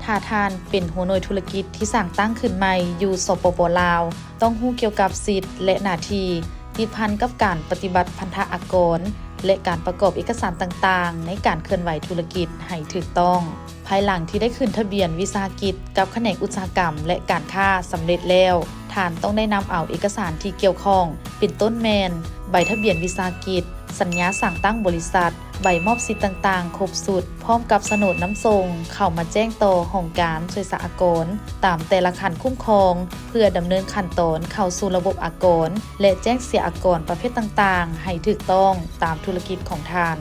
ຖ້າທ່ານເປັນຫົວໜ່ວຍທຸລະກິດທີ່ສ້າງຕັ້ງຂຶ້ນໃໝ່ຢູ່ ສປປ ລາວ, ຕ້ອງຮູ້ກ່ຽວກັບສິດ ແລະ ໜ້າທີ່ຕິດພັນກັບການປະຕິບັດພັນທະອາກອນ ແລະ ການປະກອບເອກະສານຕ່າງໆ ໃນການເຄື່ອນໄຫວທຸລະກິດໃຫ້ຖືກຕ້ອງ. ພາຍຫຼັງທີ່ໄດ້ຂຶ້ນທະບຽນວິສາຫະກິດກັບຂະແໜງອຸດສາຫະກຳ ແລະ ການຄ້າສຳເລັດແລ້ວ, ທ່ານຕ້ອງໄດ້ນຳເອົາເອກະສານທີ່ກ່ຽວຂ້ອງ, ເປັນຕົ້ນແມ່ນ ໃບທະບຽນວິສາຫະກິດ, ສັນຍາສ້າງຕັ້ງບໍລິສັດ, ໃບມອບສິດຕ່າງໆຄົບຊຸດ, ພ້ອມກັບສະໂໜດນຳສົ່ງເຂົ້າມາແຈ້ງຕໍ່ຫ້ອງການສ່ວຍສາອາກອນຕາມແຕ່ລະຂັ້ນຄຸ້ມຄອງ ເພື່ອດຳເນີນຂັ້ນຕອນເຂົ້າສູ່ລະບົບອາກອນ ແລະ ແຈ້ງເສຍອາກອນປະເພດຕ່າງໆໃຫ້ຖືກຕ້ອງຕາມທຸລະກິດຂອງທ່ານ.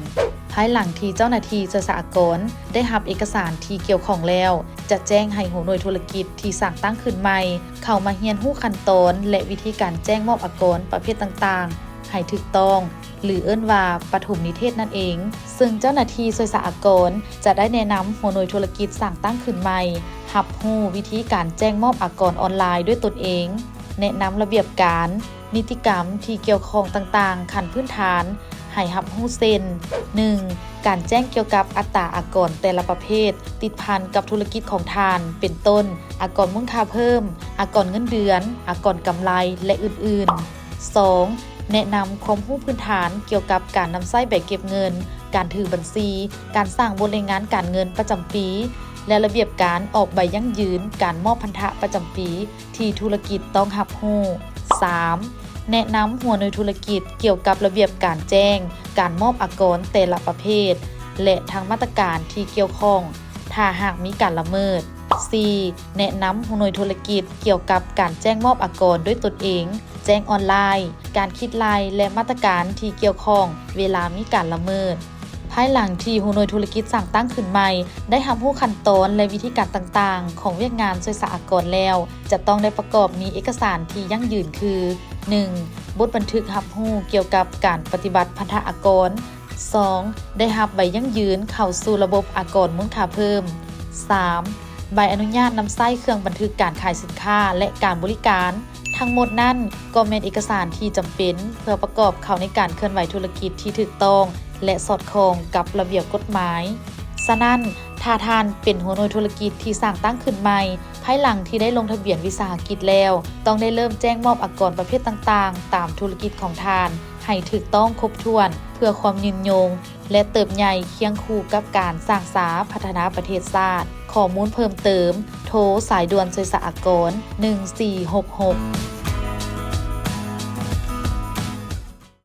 ພາຍຫຼັງທີ່ເຈົ້າໜ້າທີ່ສ່ວຍສາອາກອນໄດ້ຮັບເອກະສານທີ່ກ່ຽວຂ້ອງແລ້ວ, ຈະແຈ້ງໃຫ້ຫົວໜ່ວຍທຸລະກິດທີ່ສ້າງຕັ້ງຂຶ້ນໃໝ່ ເຂົ້າມາຮຽນຮູ້ຂັ້ນຕອນ ແລະ ວິທີການແຈ້ງມອບອາກອນປະເພດຕ່າງໆໃຫ້ຖືກຕ້ອງ ຫຼື ເອີ້ນວ່າປະຖົມນິເທດນັ້ນເອງ, ເຊິ່ງເຈົ້າໜ້າທີ່ສ່ວຍສາອາກອນຈະໄດ້ແນະນຳຫົວໜ່ວຍທຸລະກິດສ້າງຕັ້ງຂຶ້ນໃໝ່ ຮັບຮູ້ວິທີການແຈ້ງມອບອາກອນອອນລາຍດ້ວຍຕົນເອງ, ແນະນຳລະບຽບການ, ນິຕິກຳທີ່ກ່ຽວຂ້ອງຕ່າງໆຂັ້ນພື້ນຖານໃຫ້ຮັບຮູ້ ເຊັ່ນ: ໜຶ່ງ ການແຈ້ງກ່ຽວກັບອັດຕາອາກອນແຕ່ລະປະເພດຕິດພັນກັບທຸລະກິດຂອງທ່ານ ເປັນຕົ້ນ ອາກອນມູນຄ່າເພີ່ມ, ອາກອນເງິນເດືອນ, ອາກອນກຳໄລ ແລະ ອື່ນໆ. ສອງ ແນະນຳຄວາມຮູ້ພື້ນຖານກ່ຽວກັບການນຳໃຊ້ໃບເກັບເງິນ, ການຖືບັນຊີ, ການສ້າງບົດລາຍງານການເງິນປະຈຳປີ ແລະ ລະບຽບການອອກໃບຢັ້ງຢືນການມອບພັນທະປະຈຳປີທີ່ທຸລະກິດຕ້ອງຮັບຮູ້. ສາມ ແນະນຳຫົວໜ່ວຍທຸລະກິດກ່ຽວກັບລະບຽບການແຈ້ງການມອບອາກອນແຕ່ລະປະເພດ ແລະ ທັງມາດຕະການທີ່ກ່ຽວຂ້ອງ ຖ້າຫາກມີການລະເມີດ. ສີ່ ແນະນຳຫົວໜ່ວຍທຸລະກິດກ່ຽວກັບການແຈ້ງມອບອາກອນດ້ວຍຕົນເອງ, ແຈ້ງອອນລາຍ, ການຄິດໄລ່ ແລະ ມາດຕະການທີ່ກ່ຽວຂ້ອງເວລາມີການລະເມີດ. ພາຍຫຼັງທີ່ຫົວໜ່ວຍທຸລະກິດສ້າງຕັ້ງຂຶ້ນໃໝ່ໄດ້ຮັບຮູ້ຂັ້ນຕອນ ແລະ ວິທີການຕ່າງໆຂອງວຽກງານສ່ວຍສາອາກອນແລ້ວ, ຈະຕ້ອງໄດ້ປະກອບມີເອກະສານທີ່ຢັ້ງຢືນຄື: ໜຶ່ງ ບົດບັນທຶກຮັບຮູ້ກ່ຽວກັບການປະຕິບັດພັນທະອາກອນ, ສອງ ໄດ້ຮັບໃບຢັ້ງຢືນເຂົ້າສູ່ລະບົບອາກອນມູນຄ່າເພີ່ມ, ສາມ ໃບອະນຸຍາດນຳໃຊ້ເຄື່ອງບັນທຶກການຂາຍສິນຄ້າ ແລະ ການບໍລິການ. ທັງໝົດນັ້ນກໍແມ່ນເອກະສານທີ່ຈຳເປັນເພື່ອປະກອບເຂົ້າໃນການເຄື່ອນໄຫວທຸລະກິດທີ່ຖືກຕ້ອງ ແລະ ສອດຄ່ອງກັບລະບຽບກົດໝາຍ. ສະນັ້ນ, ຖ້າທ່ານເປັນຫົວໜ່ວຍທຸລະກິດທີ່ສ້າງຕັ້ງຂຶ້ນໃໝ່ ພາຍຫຼັງທີ່ໄດ້ລົງທະບຽນວິສາຫະກິດແລ້ວ, ຕ້ອງໄດ້ເລີ່ມແຈ້ງມອບອາກອນປະເພດຕ່າງໆຕາມທຸລະກິດຂອງທ່ານ ໃຫ້ຖືກຕ້ອງຄົບຖ້ວນ ເພື່ອຄວາມຍືນຍົງ ແລະ ເຕີບໃຫຍ່ຄຽງຄູ່ກັບການສ້າງສາພັດທະນາປະເທດຊາດ. ຂໍ້ມູນເພີ່ມເຕີມ, ໂທສາຍດ່ວນສ່ວຍສາອາກອນ ໜຶ່ງສີ່ຫົກຫົກ.